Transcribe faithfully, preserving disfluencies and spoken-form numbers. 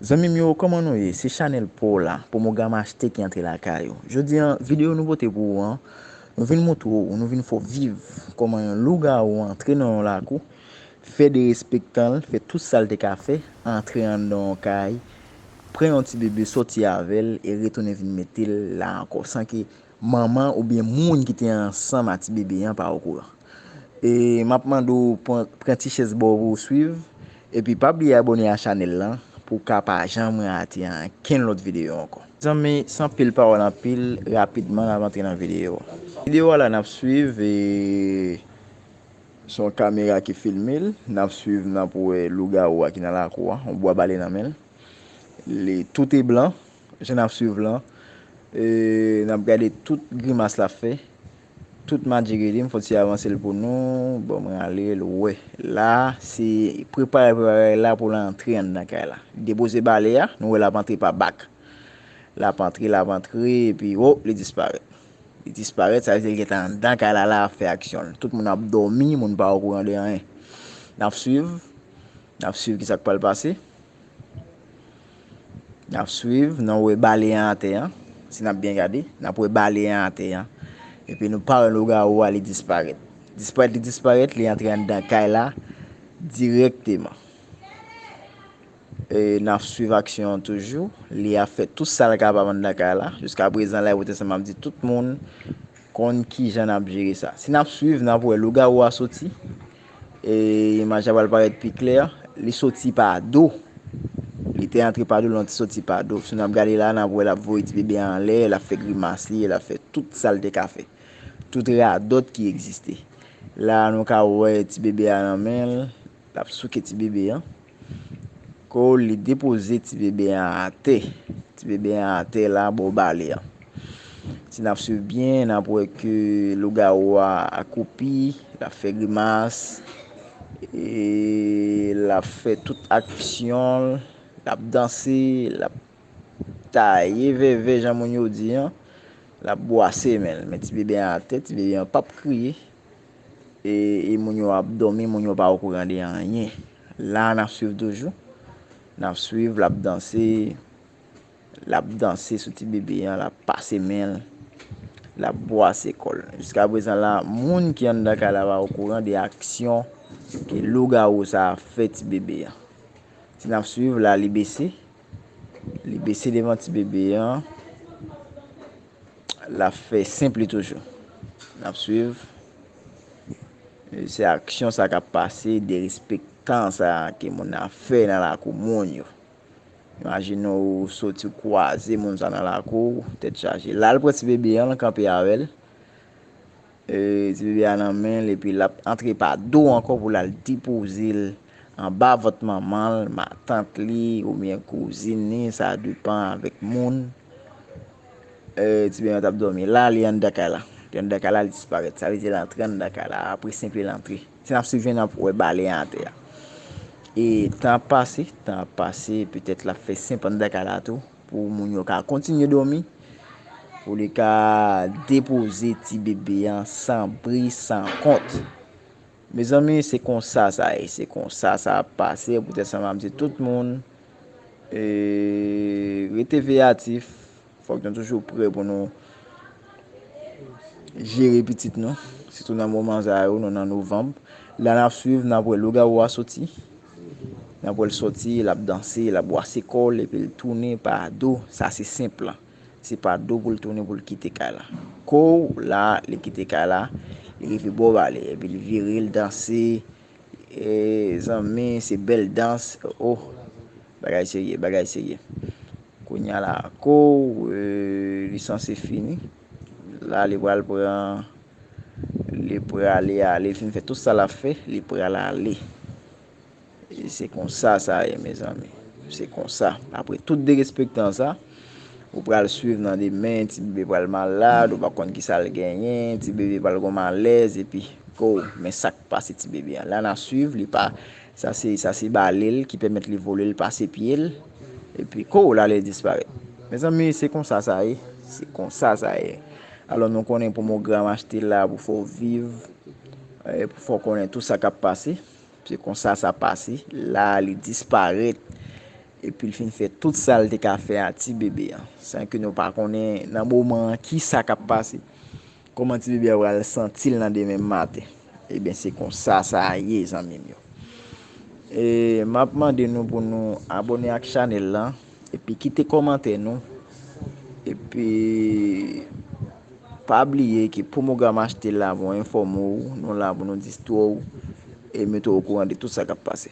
Zanmi m yo, kòman nou ye? Se chanèl pa w la, Pwomogram Achte ki antre lakay ou. Jodi a, videyo nou pote pou ou an, nou vin montre w, nou vin fè w viv kòman yon lougawou antre nan yon lakou, fè derespektan l, fè tout sa l te ka fè, antre anndan yon kay, pran yon ti bebe, sòti avè l e retounen vin mete l la ankò, san ke manman oubyen moun ki te ansanm a ti bebe an pa okouran. E m ap mande w pran, pran ti chèz ba w pou w swiv. Epi pa bliye abòne a chanèl lan pou w ka pa janm rate ankenn lòt videyo ankò. Zanmi, san pil pawòl anpil, rapidman n ap antre nan videyo a. Videyo a la n ap swiv, e se yon kamera ki filme l. N ap swiv, n ap wè lougawou a ki nan lakou a, yon bwa bale nan men l. Li tout e blan, jan n ap swiv lan. E n ap gade tout grimas l ap fè. Tout madjigili, m fè yon ti avanse l pou nou. Bon, mwen ale l, wè. La, se prepare, prepare la pou l antre anndan kay la. Li depoze bale a, nou wè l ap antre pa bak. L ap antre, l ap antre, epi, o, li disparèt. Li disparèt, sa vle di l gentan anndan kay la, la ap fè aksyon l. Tout moun ap dòmi, moun pa okouran de anyen. N ap swiv, n ap swiv ki sa k pral pase. N ap swiv, n ap wè bale a atè a. Si n ap byen gade, n ap wè bale a atè a. Epi nou pa wè lougawou a, li disparèt. Disparèt, li disparèt, li antre anndan kay la dirèkteman. E n ap swiv aksyon an toujou. Li ap fè tout sa l kapab anndan kay la. Jiskaprezan, la, poutèt sa, m ap di tout moun konn kijan n ap jere sa. Si n ap swiv, n ap wè lougawou a soti. E imaj la pral parèt pi klè. Li soti pa do. Li te antre pa do, l soti pa do. Si n ap gade la, n ap wè l ap voye ti bebe a anlè, l ap fè grimas li, l ap fè tout sa l te ka fè. Tout radòt ki egziste. La, nou ka wè ti bebe a nan men l, l ap souke ti bebe a. Kou li depoze ti bebe a atè. Ti bebe a atè la, bò bale a. Si n ap swiv byen, n ap wè ke lougawou a akwoupi, l ap fè grimas, e l ap fè tout aksyon l, l ap danse, l ap taye vèvè, jan moun yo di an, l ap bwase men l. Men ti bebe a atè, ti bebe a p ap kriye. E, e moun yo ap dòmi, moun yo pa okouran de anyen. La, n ap swiv toujou. N ap swiv, l ap danse. L ap danse sou ti bebe a, l ap pase men l, l ap bwase kò l. Jiskaprezan la, moun ki anndan kay la pa okouran de aksyon ke lougawou sa a fè ti bebe a. Si n ap swiv, la, li bese. Li bese devan ti bebe a. L ap fè senp li toujou. N ap swiv. E se aksyon sa k ap pase, derespektan sa ke moun nan fè nan lakou moun yo. Imajine w soti, w kwaze moun sa nan lakou, tèt chaje. La, l pran ti bebe a, l kanpe avè l. E, ti bebe a nan men l, epi l ap antre pa do ankò pou l al depoze l anba vant manman l, matant li, oubyen kouzin li, sa depann avèk moun. E, ti bebe a t ap dòmi. La, li anndan kay la. Li anndan kay la, li disparèt. Sa vle di l antre anndan kay la. Apre senp li antre. Si n ap swiv, n ap wè bale a atè a. E tan ap pase, tan ap pase, petèt l ap fè senp anndan kay la tou, pou moun yo ka kontinye dòmi, pou li ka depoze ti bebe a san bri, san kont. Mezanmi, se konsa sa ye, se konsa sa ap pase, poutèt sa m ap di tout moun, e, rete veyatif, fòk nou toujou prè pou nou jere pitit nou, sitou nan moman sa yo, nou nan novanm. La n ap swiv, n ap wè lougawou a soti. N ap wè l soti, l ap danse, l ap bwase kò l, epi l tounen pa do. Sa se senp lan. Se pa do pou l tounen pou l kite kay la. Kou la, li kite kay la, li rive bò bale, epi li vire, l danse. E, zanmi, se bèl dans. Oh, bagay serye, bagay serye. Kounye a la, kou, e, li sanse fini. La, li pral pran, li prale ale, li fin fè tout sa l ap fè, li pral ale. E se konsa sa ye, mezanmi. Se konsa. Apre tout derespektan sa, ou pral swiv nan demen, ti bebe pral malad, ou pa konn kisa l genyen, ti bebe pral gon malèz, epi kou, men sa k pase ti bebe a. La n ap swiv, li pa, sa se, sa se bale l ki pèmèt li vole, l pase pye l, epi kou, la li disparèt. Mezanmi, se konsa sa ye. Se konsa sa ye. Alò, nou konnen Pwomogram Achte la pou fè w viv, e, pou fè w konnen tout sa k ap pase. Se konsa sa pase. La, li disparèt. epi l fin fè tout sa l te ka fè a ti bebe an, san ke nou pa konnen nan moman an ki sa k ap pase. Kòman ti bebe a pral santi l nan demen maten? Ebyen, se konsa sa ye, zanmi m yo. E m ap mande nou pou nou abòne ak chanèl la, epi kite kòmantè nou, epi pa bliye ke Promogram Achte la pou enfòme w, nou la pou nou distwè w e mete w okouran de tout sa k ap pase.